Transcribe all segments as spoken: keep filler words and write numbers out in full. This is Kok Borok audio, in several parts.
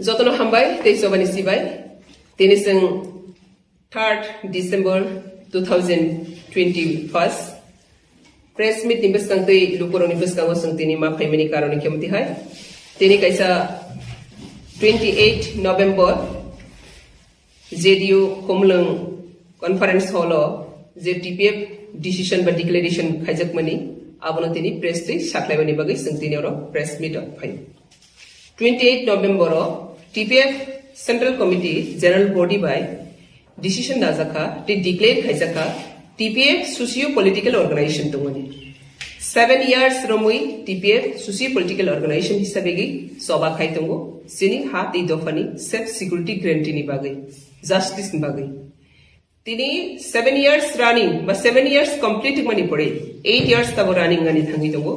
Jotono hambai tei chobani sibai. Tini chwng third December two thousand twenty-first press meet ni bwskang tei lukurokni bwskango chwng tini ma phaimani karon khe mwtwi hai. Tini kaisa twenty-eight November J D U Khumlwng Conference Hall o je T P F decision ba declaration khaijakmani, abono tini press twi sakhlaibani bagwi chwng tini oro press meet o phai. Twenty-eight November o T P F Central Committee General Body bai decision najakha tei declare khaijakha T P F socio political organization tongmani. Seven years romwi T P F socio political organization hisabegwi choba khai tongo chini ha tei dophani self security guarantee ni bagwi, justice ni bagwi. Tini seven years running ba seven years complete wngmani pore eight years tabo running wngani thangwi tongo.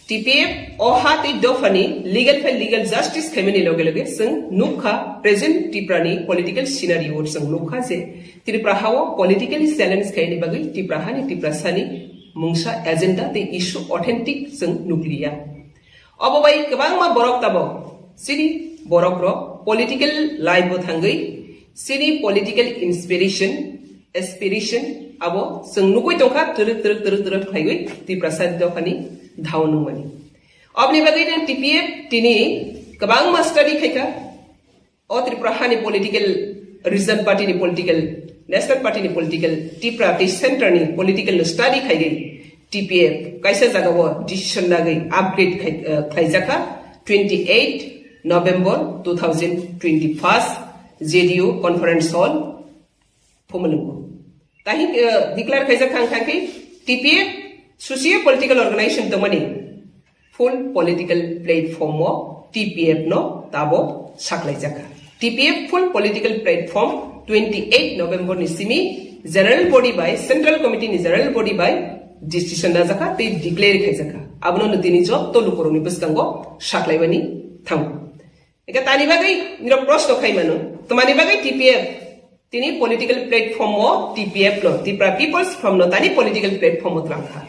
T P F o ha tei dophani legal file legal justice khaimani loge loge chwng nukha present Tripura ni political scenario o chwng nukha je Tripura ha o politically challenge khaini bagwi Tripura hani Tripura sani mungsa agenda tei issue authentic chwng nukliya. Obo bai kwbangma borok tabok chini borok rok political life o thangwi chini political inspiration, aspiration abo chwng nugwi tongkha twrwk twrwk twrwk twrwk khlaiwi Tiprasa dophani dhao nungmani. Oboni bagwi no T P F tini kwbangma study khaikha. O Tripura hani political, regional party ni political, national party ni political, Tripura tei center ni political no study khaiwi T P F kaisa jaga o decision nagwi upgrade khai, eh, khlaijakha twenty eight November two thousand twenty first J D U conference hall Phumulwngo. Tahi, eh, declare khaijak kha wngkha khe T P F socio political organization tongmani full political platform o T P F no tabo saklaijakha. T P F full political platform twenty eight November ni simi general body bai, central committee ni general body bai decision najakha tei declare khaijakha. Abono no tini jotto lukurokni bwskango saklaibani thango. Eka tani bagwi nirok proshno khai mano, tamani bagwi T P F tini political platform o T P F no, Tripura People's Front no tani political platform o twlang kha.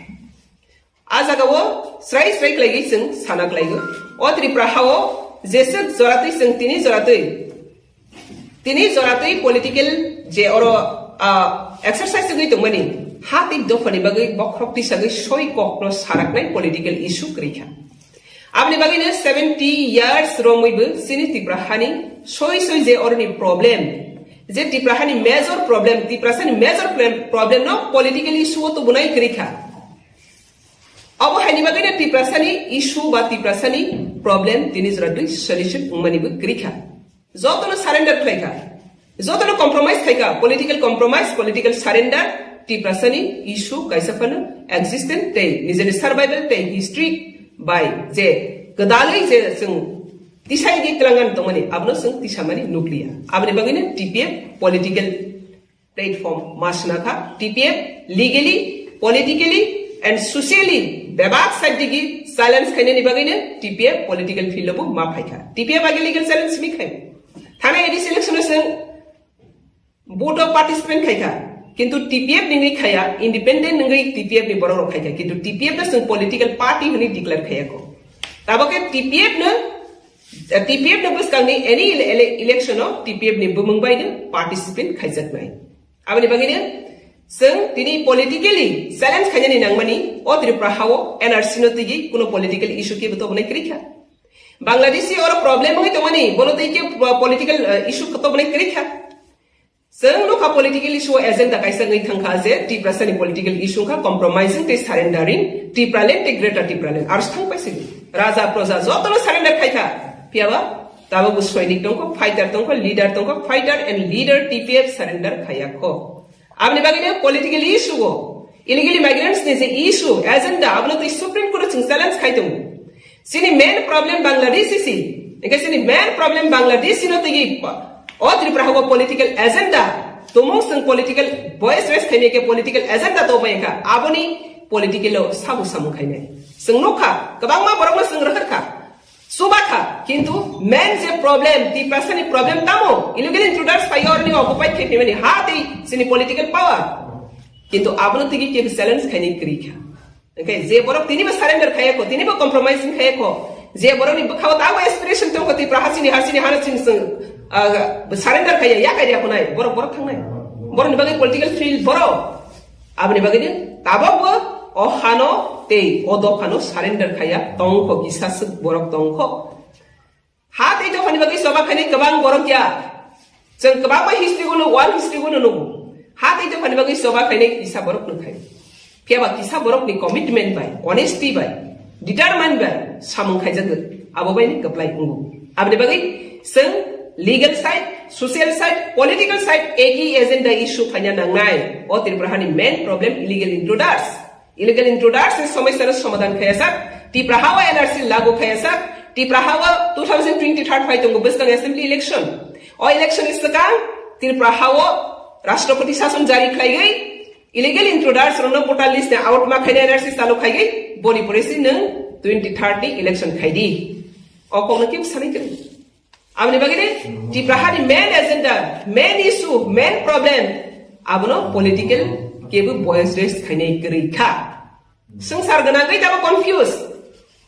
A jaga o srai srai khlaiwi chwng sana khlaigo. O Tripura ha o jeswk joratwi chwng tini joratwi, tini joratwi political je oro, ah, exercise wngwi tongmani ha tei dophani bagwi bokhorok tisagwi soi kokno saraknai political issue kwrwi kha. Aboni bagwino seventy years romwibo chini Tripura hani soi soi je oroni problem, je Tripura hani major problem, Tripura sani major problem, problem no political issue o tubunai kwrwi kha. Abo haini bagwino Tripura sani issue ba Tripura sani problem tini jora dui solution wngmani bo kwrwi kha. Jotono surrender khlai kha, jotono compromise khai kha, political compromise, political surrender, Tiprasani issue kaisa phano existence tei nijeni survival tei history bai je kwdalwi je chwng tisai di twlangan tongmani, abono chwng tisamani nukliya. Aboni bagwino T P F political platform ma sna kha, T P F legally, politically and socially bebak side digi challenge khainani bagwino T P F political field o bo ma phai kha. T P F age legal challenge mi khai. Thana A D C election o chwng vote o participant khai kha, kintu T P F ni wngwi khaya, independent wngwi T P F ni borok rok khai kha, kintu T P F no chwng political party hwnwi declare khaya kho. Tabok khe T P F no, T P F no bwskangni any ele-, ele-, election o T P F ni bumung bai no participant khaijaknai. Aboni bagwino chwng tini politically challenge khainani nangmani, o Tripura ha o N R C no twiwi kuno political issue kebo tobonai kwrwi kha. Bangladeshi oro problem wngwi tongmani, bono twi khe po-, political, eh, issue tobonai kwrwi kha. Chwng nukha political issue o agenda kaisa wngwi thangkha je Tiprasani political issue wngkha compromising tei surrendering Tipraland tei Greater Tipraland. Aro thang paisidi raja proja jotono surrender khaikha. Phiyaba tabukbo soinik tongkho, fighter tongkho, leader tongkho, fighter and leader T P F surrender khaiya kho. Aboni bagwino political issue o illegal immigrants ni je issue, agenda, abono twi Supreme Court o chwng challenge khai tongo. Chini main problem Bangladeshi si, hingke chini main problem Bangladeshi no twi o Tripura ha o political agenda, tumung chwng political voice raise khaimya khe political agenda tongmaya kha, aboni political o sabu samung khainai. Chwng nukha, kwbangma borokno chwng rwkha kha. Chuba kha, kintu main je problem, Tiprasani problem tamo? Illegal intruders phaiyo oroni occupy khe phaimani ha tei chini political power. Kintu abono tigi kebo challenge khaini kwrwi kha. Hingke je borok tinibo surrender khaiya kho, tinibo compromising khaiya kho, Je borokni bwkhao tamo aspiration tongkha, Tipra hasini, hasini hano chwng chwng, ah, surrender khaiya, ya kaiya khwnai, borok, borok thangnai. Borokni bagwi political field borok. Aboni bagwi din tabokbo o hano tei o dophano surrender khaiya tongkho, kisa swk borok tongkho. Ha tei dophani bagwi choba khainai kwbang borok ya. Chwng kwbangma history-o nugo, world history-o nugo. Ha tei dophani bagwi choba khainai kisa borok nukkhai. Phiyaba kisa borokni commitment bai, honesty bai, determine bai samung khaijagwi abo baini kwplai wngo. Aboni bagwi chwng legal side, social side, political side eki agenda issue khaina nangnai. O Tripura hani main problem illegal intruders. Illegal intruders ni somosya no somadhan khaya sak, Tipra ha o N R C lagu khaya sak, Tipra ha o two thousand twenty-third phai tongo bwskang assembly election. O election ni swkang Tripura ha o Rashtrapati Shasan jari khlaigwi illegal intruders rokno voter list ni out ma khaina N R C chalu khaigwi boni pore si nwng twenty thirty election khaidi. O kokno kim sani kwrwi. Aboni bagwi ni Tipra hani main agenda, main issue, main problem abono political kebo voice raise khainai kwrwi kha. Swngchar gwnangwi tamo confuse.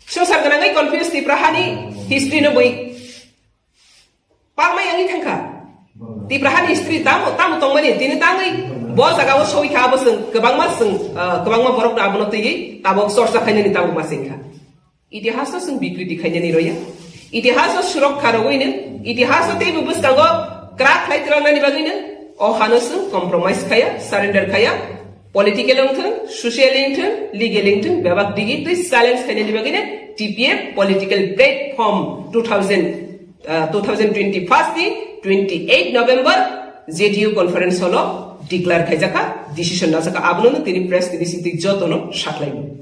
Swngchar gwnangwi confuse Tipra hani history no bui palmai wngwi thangkha. Tipra hani history tamo, tamo tongmani tini tangwi bo jaga o soi kha abo swng kwbangma swng, ah, kwbangma borok no abono twiwi tabok chorcha khainani tabok ma sengkha. Itihas no chwng bikriti khainani roya. Itihas no surokha rogwi no, itihas no teibo bwskango kwrak khlai twlangnani bagwi no, o hano chwng compromise khaya, surrender khaya, political wngthwng, social wngthwng, legal wngthwng, bebak digi twi challenge khainani bagwi no T P F political platform two thousand, uh, two thousand twenty-first ni twenty-eight November Z D U conference hall o declare khaijakha, decision najakha, abono no tini press release twi jotono saklainai.